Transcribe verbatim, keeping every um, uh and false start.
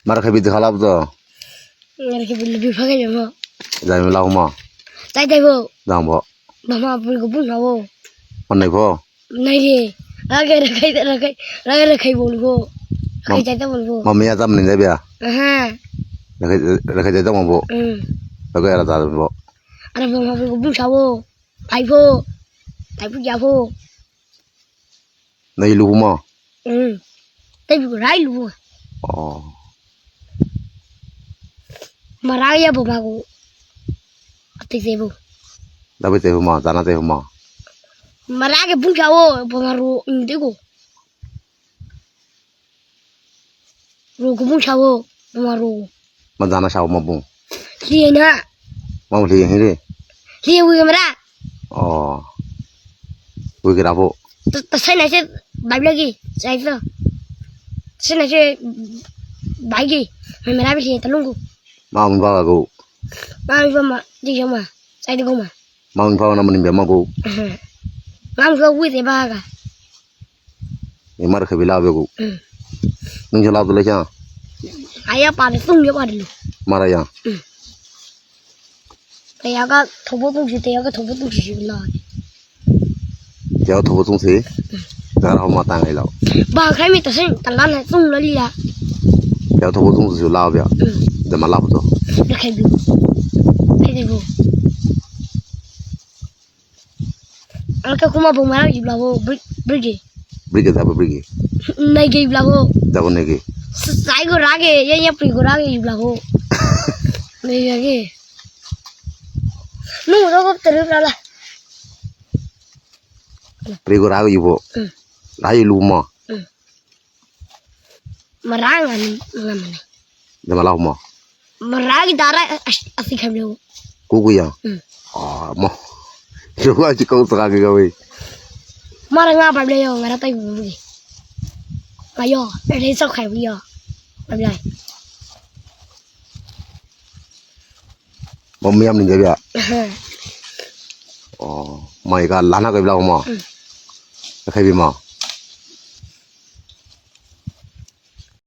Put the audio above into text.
မၤရခဲဘံတခါလၢပတိၢ်, မၤရခဲဘံလၢဘံဖးခဲယမီၢ်, ဒ်မ့ၢ်လၢဟိမီၢ်, တၢ်တဲဖိ, ဒၣ်ဘီ, ဘၣ်မၤပှၤကဘူၣ်နၤဖိ, မၤနၢၤဖိ, နၢၤက့ၤ, ရၢက့ၤရခဲ, ရၢက့ၤရခဲဘိလီဖိ, ရခဲတၢ်တဲဘိလီဖိ, မ့ၢ်မ့ၢ်ယၤတၢ်မနုၤလဲၣ်ဘၣ်, ရခဲတၢ်တဲဘိဖိ, ရခဲတၢ်တဲဘိ, အရဘၣ်မၤပှၤကဘူၣ်ဆၣ်ဖိ, တၢ်ဖိ, တၢ်ဖိယၤဖိ နယလူၤဖိမီၢ်, တၢ်ဖိကရၢယလူၤဖိ, မၤရၢက့ၤယၤဘၣ်မၤကိး, အတသ့ဖိ, တၢ်ဖိတဲဖိမီၢ်, တၢ်နၢ်တဲဖိမီၢ်, မၤရၢက့ၤဘူၣ်ဆၣ်ဖိ, ဘၣ်မၤရိၤအံၤတကိး ရိၤကဘူၣ်ဆၣ်ဖိ, ဘၣ်မၤရိၤ, မၤတၢ်နၢ်ဆၣ်ဖိမီၢ်ပူၤ, လံနၤ, မၤပူၤလံဟံၣ်လံ, လံဝံၤကမၤရၢ, ဝံၤကရၢဖိ, တဆဲးနၤဆဲး, ဘၣ်ဘျဲက့ၤ, တဆဲးနၤဆဲး, ဘၣ်က့ၤ, မ့ၢ်မၤရၢပလံတလူၢ်ကိး, မၤမုၢ်ဖးဂၤကိး, မၤမုၢ်ဖးမး, ဒ်ယမး, တၢ်တကိးမး, မၤမုၢ်ဖးဂၤနမနုၤဘၣ်မီၢ်ကိး, မၤမုၢ်ဖးဝံၤသ့ဘၣ်ဂၤ မ့ၢ်မၤရခဲဘံလၢအဝဲကိး, နုၢ်ကၠီလၢပတလၢဆၣ်, အယၤပာ်တသူၣ်ယပာ်တလူၤ, မၤရၢယၤ, တယၤကထိးဖိသူၣ်ဆံး, တယၤကထိးဖိသူၣ်ဆံးလီၤ, တယၤကထိးဖိသူၣ်ဆံး, တဂၤဟီမၤတၢ်ဂ့ၤလီၤ, ဘၣ်ခဲမ့ၢ်တဆဲးတလါန့ၣ်သူၣ်လီၤလံလၢ, တယၤကထိးဖိသူၣ်ဆံးလၢအဝဲ, ဒ်မ့ၢ်လၢပတိၢ်, ရခဲဘံ, ရခဲဘံ အကဲခိမီၢ်ပူၤမၤရၢက့ၤယူၤဘျီဖိ, ဘြံၣ်က့ၤ, ဘြံၣ်က့ၤ, တၢ်ဖိဘြံၣ်က့ၤ, နံၤက့ၤယူၤဘျီဖိ, တၢ်ဖိနံၤက့ၤ, စဲးကရၢက့ၤ, ယဲယဲပှ့ၤကရၢက့ၤယူၤဘျီဖိ, နံၤက့ၤ, နူၢ်ဒီးတရံးဘျီလၢ, ပှ့ၤကရၢက့ၤယူၤဖိ, ရၢယလူၤမီၢ် မရၢငါ, ငါမနုၤ, ဒ်မ့ၢ်လၢဟိမီၢ်, မရၢက့ၤတၢ်ရၢအသံခဲဘျဲ, ကူကူယၤ, မီၢ်, ယိၤကစ့ၢ်ကီးစှၤက့ၤကဝဲ, မရၢငါဘၣ်ဘျဲယီၤ, ငါတၢ်တၢ်ပူၤပူၤက့ၤ, ငါယီၤ, အရ့စီၣ်ခဲဝံယီၤ, ဘၣ်ဘျဲ မ့ၢ်မ့ၢ်ယၤမနုၤလဲၣ်ဘၣ်, မ့ၢ်ယကလါနၢ်က့ၤဘျီဟိမီၢ်, ရခဲဘံမီၢ်,